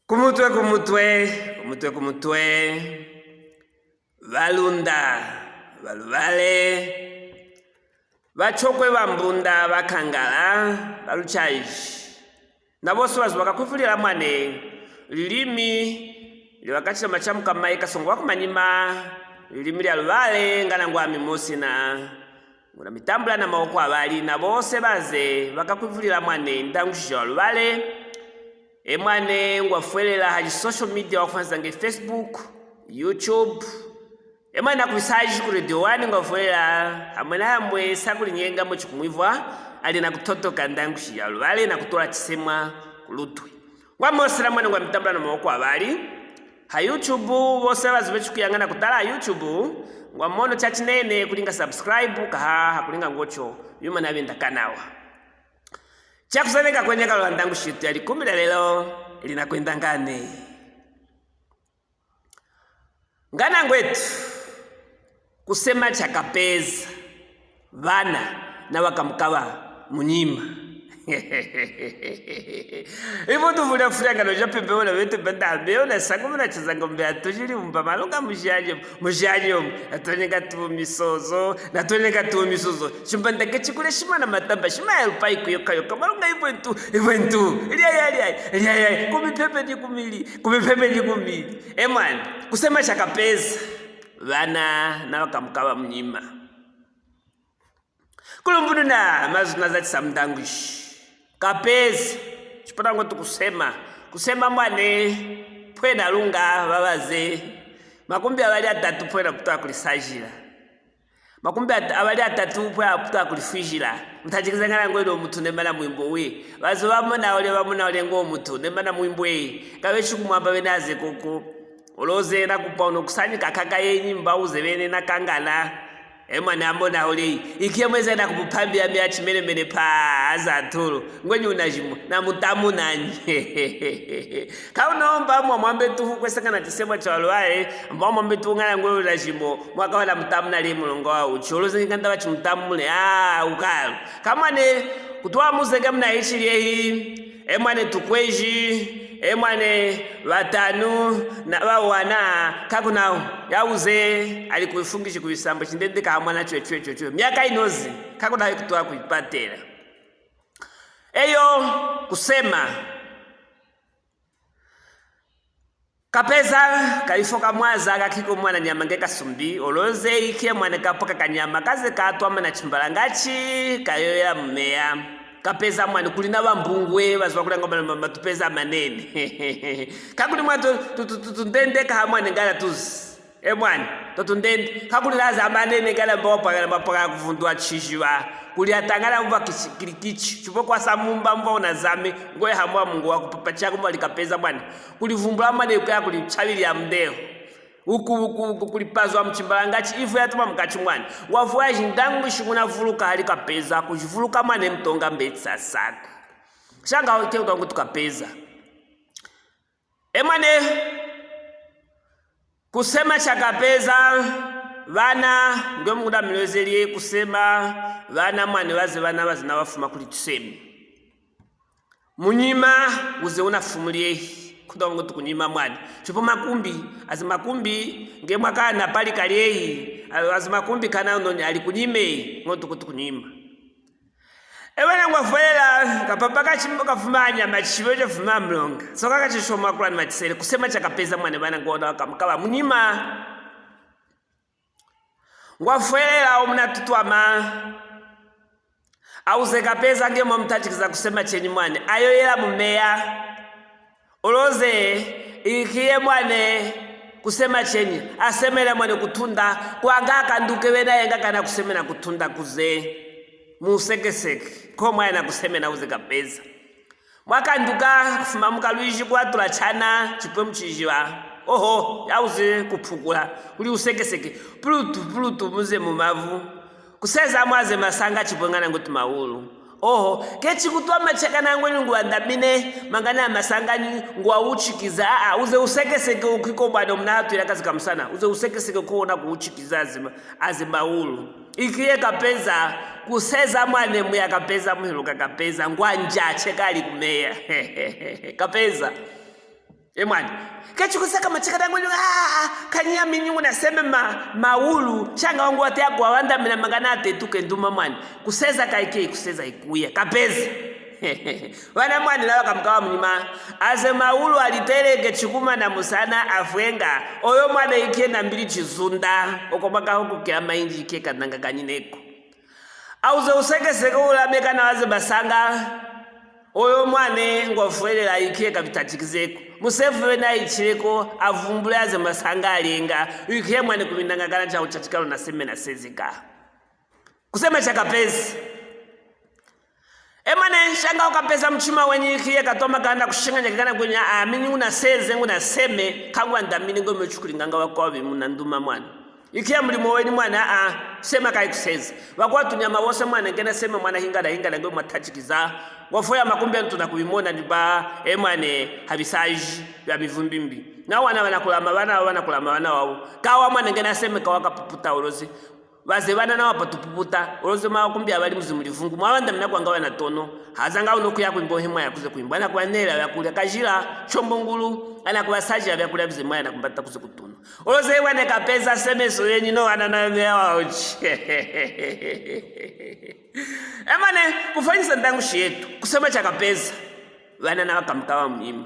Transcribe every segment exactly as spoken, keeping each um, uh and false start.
Ku mutwe, ku mutwe, ku mutwe, ku mutwe. Balunda, baluvale, bachokwe, bambunda, bakangala, baluchaji, na bose bazi bakakwivulila mwane, lilimi liwakachila machamu kamayi kasongo wa kumanyima, lilimi lya luvale, ngana ngwami mosina. Nguna mitambula na mawoko avali, na bose baze bakakwivulila mwane ndangushi ja luvale. E mwane ngwafwelela ha social media wakufwanisa nge Facebook, YouTube. E mwane nakuvisaji ku Radio One ngwafwelela, hamwe na hamwe sa kulinyenga mwe chikumwivwa, ali nakutotoka ndangushi ja luvale na kutola chisemwa ku lutwe. Ngwamosela mwane ngwa mitambula na mawoko avali. Ha YouTube, bose bazi bechikuyangana kutala ha YouTube, ngwamono cha chinene kulinga subscribe, kaha hakulinga ngocho, yuma nabenda kanawa. Chakuzaneka kwenya kalola ndangushi yetu ya likumi lya lelo, linakwenda ngane. Ngana ngwetu, kusema cha kapeza, vana na vakamukava munyima. Ivo tuvulafula ngano ja pembe wona vete banda ameo na sango muna chiza ngombe atujili umba malonga mujanyo, mujanyo, atwenenga tu misozo, na twenenga tu misozo. Chimbanda ke chikule shima na matamba, shima ya lupai kuyoka yoka, malonga ivo ntu, ivo ntu, lyaya, lyaya, lyaya, kumi pepe ni kumili, kumi pepe ni kumili. E mwana, kusema cha kapeza, vana na vakamukava munyima. Kulumbununa mazu nazachisa mundangushi. Kapeza, chipona ngo tukusema. Kusema mwane, pwena lunga, vavaze. Makumbi avali atatu pwena kutoa kulisajila. Makumbi at-, avali atatu pwena kutoa kulifwijila. Mutachikiza ngana ngwele omutu nemana mwimbo we. Vazi vamona ole, vamona ole ngo omutu nemana mwimbo we. Kaveshi kumwamba vene aze koko. Oloze nakupa uno kusanyika kaka yenyi mba uze vene nakangana. E mwana amona ole, ikiye mweze nakupupambi ya mia chimenemene pa aza tulu. Ngwenyi unajimo, na mutamu nanyi. Kaunaomba mwa mwambe tuhu kweseka na chisemwa cha walwale, mba mwambe tuhu ngana ngwe unajimo, mwaka wana mutamu na li mulongo wa uchi. Oloze nganda wachi mutamu mule, ah, ukalu. Kamwane, kutuwa muzenge muna ichi lyehi. E mwane tukweji, e mwane vatanu, na vawana, kakunawo, yauze, ali kuifungishi kuisambo, chindendeka hamwana chwe, chwe, chwe, chwe. Miaka inozi, kakunawo ikutwa kuipatela. Eyo, kusema. Kapeza, kalifoka mwaza, kakiko mwana nyama nge kasumbi, oloze ikie mwane kapoka kanyama, kaze katwama na chimbalangachi, kayoya mumeya. Kapeza mwane, kuli na vambungwe, vaziva kuli ngoma ma-, matupeza manene. Kakuli mwa tu-, tu-, tu-, tu-, tundendeka ha mwane ngala tuzi. E mwane, to tundende, kakuli laza amanene ngala mba wapagala mapagala kuvundwa chijiva. Kuli atangala mva kichi-, kilikichi, chupo kwasa mumba mva unazame, ngwe hamwa mungu wa kupapa chako mwa likapeza mwane. Kulivumbula mwane kuya kulichavili ya mdeo. Uku, uku, uku kulipazwa muchimbalangachi ifu yatuma mukachi mwane. Wavua jindangu shinguna vuluka hali kapeza, kujivuluka mwane mutonga mbetsa saku. Shanga hote utongo tukapeza. E mwane, kusema cha kapeza, vana, nge munguna milwezeli kusema, vana mwane vaze, vana vaze na vafuma kuli tusemi. Munyima, uze unafumuliehi, kuda ngo tukunyima mwane. Chupo makumbi, aze makumbi, nge mwaka na pali kaliehi, aze makumbi kana unoni ali kunyime, ngo tuku tukunyima. Ewe na ngwafwelela, kapapa kachimbo kafuma nyama chiwe chafuma mulonga. Soka kachishoma kula ni machisele, kusema cha kapeza mwane vana ngona wakamukava munyima. Ngwafwelela omuna tutwama. Auze kapeza nge mwamutachikiza kusema chenyi mwane. Ayo yela mumeya. Oloze, ikiye mwane kusema chenyi. Asemele mwane kutunda. Kwanga akanduke vena yenga kana kusemena kutunda kuze. Musekeseke. Ko mwane na kusemena uze kapeza. Mwakanduka, kufuma mukalwiji kwatula chana, chipwe muchijiva. Oho, yauze kupukula. Kuli usekeseke. Pulutu, pulutu, muze mumavu. Kuseza mwaze masanga chipwe ngana nguti maulu. Oho, kechi kutwama chaka nangwe ni nguandamine, mangana ya masanga ni ngwauchikiza. Aa, uze usekeseke ukiko bwana omuna hatwila kazi kamusana. Uze usekeseke kuona kuuchikiza aze ma-, aze maulu. Ikiye kapeza, kuseza mwane muya kapeza, muheluka kapeza, ngwanja cheka ali kumeya. Kapeza. E mwani. Kechi kusaka machika dangu ni, ah, kanyi ami nyi nguna seme ma, maulu, shanga wangu wate ya kuwawandamina mangana atetuke nduma mwani. Kuseza kaikei, kuseza ikuya. Kapeza. Wana mwani nawa kamukawa munyima. Aze maulu aliteleke chikuma na musana afwenga. Oyo mwana ikie na mbili chizunda. Oko mwaka hoku kia mainji ikie kananga kanyineko. Auze usekeseke ulameka na waze masanga. Oyo mwane ngwafwelela ikie kabitachikizeko. Musefu wena ichileko, avumbule aze masanga alenga. Ikie mwane kuminanga kana cha uchachikalo na seme na sezeka. Kusema cha kapeza. E mwane, shanga ukapeza muchima wenyi ikie katoma kana kushinganya kana kwenya, ah, ami nyi nguna seze, nguna seme, kangwandamini ngo mechukulinganga wakwabi muna nduma mwane. Ikia mulimo wenyi mwana, ah, sema kai kuseza. Wakwa tunyama wose mwana ngena sema mwana hingana hingana nge mwatachikiza. Wafo ya makumbi antu na kubimona ni ba, e mwane, habisaji ya mivumbi mbi. Na wana wana kulama, wana wana kulama, wana wawo. Kawa mwana ngena sema kawa kapuputa ulozi. Baze bana na wapatupuputa, ulozi makumbi abali muzi mulivungu. Mwawanda mina kwanga wana tono. Hazanga uno kuya kwimbo himwa ya kuze kwimbo. Ana kwa nela ya kulia kajila, chombo ngulu, ana kwa saji ya kulia bize mwana kumbata kuze kutono. Oloze wane kapeza semeso yenyi no wana na mewa ochi. E mwane, kufanyisa ndangushi yetu, kusema cha kapeza, wana na wakamukawa munyima.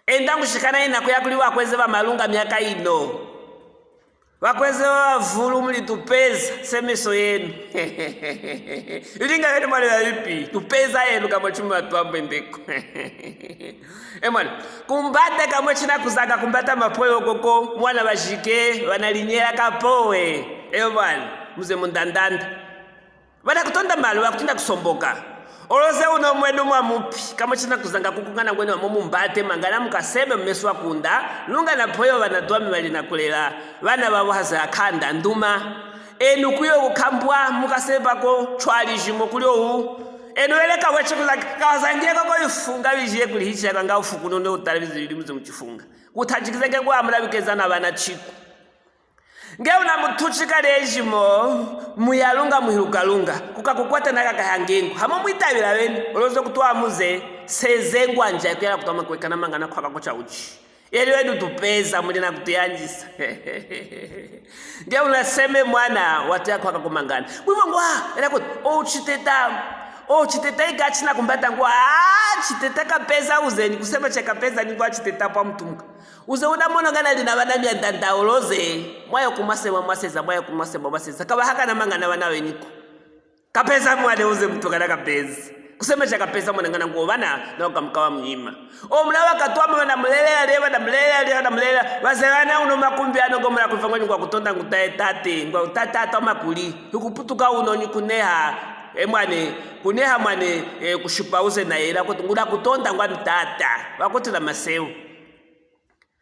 E ndangushi kana ina kuya kuli wakweze ba malunga miaka ino. Wakweze wa vulu muli tupeza, semeso yenu. Ilinga yenu mwale wa ipi, tupeza yenu kamwe chuma twambwe ndeko. E mwana, kumbate kamwe china kuzanga kumbata mapweyo koko, mwana bajike, banalinyela kapowe. E mwana, muze mundandanda. Bana kutonda malu, bakutinda kusomboka. Oloze uno mwenu mwa mupi, kamwe china kuzanga kukungana ngwenu wamo mumbate, mangana mukasebe mumeso akunda, lunga na poyo bana twami bali na kulela, bana babo haza akanda, nduma. Enu kuyo kukambwa, mukaseba ko, chwali jimo kuli owu. Enu eleka weche kuzanga, kawazangiye koko ifunga bijiye kuli hichi yakanga ufuku none utala bizi bili muzi muchifunga. Kutachikizenge kwa amula bikeza na bana chiku. Nge una mutuchika lejimo, muyalunga muhilukalunga, kukakukwata na kakahangengu. Hamo mwitabila beni, oloze kutwa muze, seze ngwanja kuyala kutama kwekana mangana kwa kakocha uchi. Eli wenu tupeza, muli na kutuyanjisa. Nge una seme mwana, watu ya kwa kakumangana. Kwivo ngwa, ela kuti, o chiteta, o chiteta ika china kumbata ngwa, ah, chiteta kapeza uze, ni kusema cha kapeza ni ngwa chiteta pa mutumuka. Uze una mono ngana lina bana mia ndanda oloze, mwayo kumwasema mwaseza, mwayo kumwasema mwaseza. Kaba hakana mangana bana weniko. Kapeza mwane uze mutu kana kapeza. Kusema cha kapeza mwana ngana ngo bana, na wakamukawa munyima. O muna wakatwama bana mulelela, leba na mulelela, leba na mulelela. Baze bana uno makumbi ano ngo muna kufa ngoni ngwa kutonda ngutaye tate, ngwa tata atoma kuli. Hukuputuka uno ni kuneha, e mwane, kuneha mwane, e, kushupa uze na yela, kuti ngula kutonda ngwa mitata. Wakutila maseu.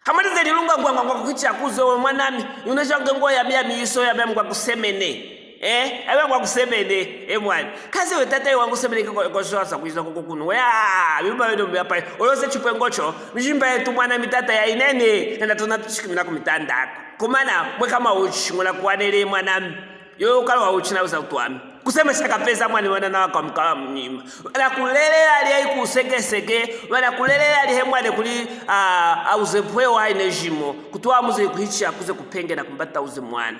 Hamalize lilunga ngwangwa ngwa kukicha kuzo we mwanami. Yunesha nge ngo ya mia miso ya mia ngwa kusemene. Eh, ya mia ngwa kusemene. Eh, mwana. Kazi we tata wangu semene kwa, kwa shwa sa kuiza koko kunu. We, ah, bimba weno mbiapa. Olose chipwe ngocho. Mjimba yetu mwanami tata ya inene. Nenda tuna tushikimina kumitanda ako. Kumana, mwe kama uchi, ngona kuwanele mwanami. Yo ukalo wa uchina uza utwami. Kusema cha kapeza mwana wana na wakamukawa munyima. Wala kulelela ali ayi kusekeseke, wala kulelela ali he mwana kuli, ah, auze pwe wa ine jimo. Kutwa muze kuhichi akuze kupenge na kumbata uze mwana.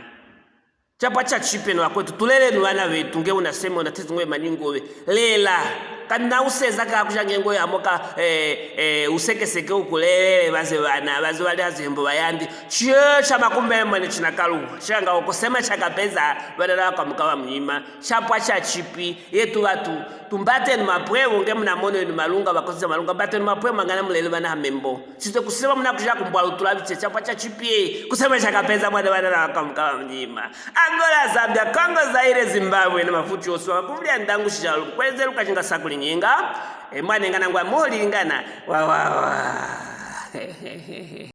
Chapwa cha chipe no wakwetu, tulele ni wana wetu, nge unaseme, unatezi ngwe maningo we. Lela. Kana useza ka kuja nge ngo ya moka, eh, eh, usekeseke ukulele, baze bana, baze bali azembo bayandi. Chio cha makumbe mwane china kalu. Shanga ukusema cha kapeza, bana na wakamukawa munyima. Chapwa cha chipi, yetu batu, tumbate ni mapwe, wonge muna mono ni malunga, bakoze malunga, mbate ni mapwe, mangana mulele bana hamembo. Site kusema muna kuja kumbwa utula biche, chapwa cha chipi, kusema cha kapeza, bana bana na wakamukawa munyima. Angola, Zambia, Congo, Zaire, Zimbabwe, na mafuti oswa, kumlia ndangu shijalo, kweze lukashinga sakuli nyinga, e mwane ngana ngwa moli ngana, wa, wa, wa.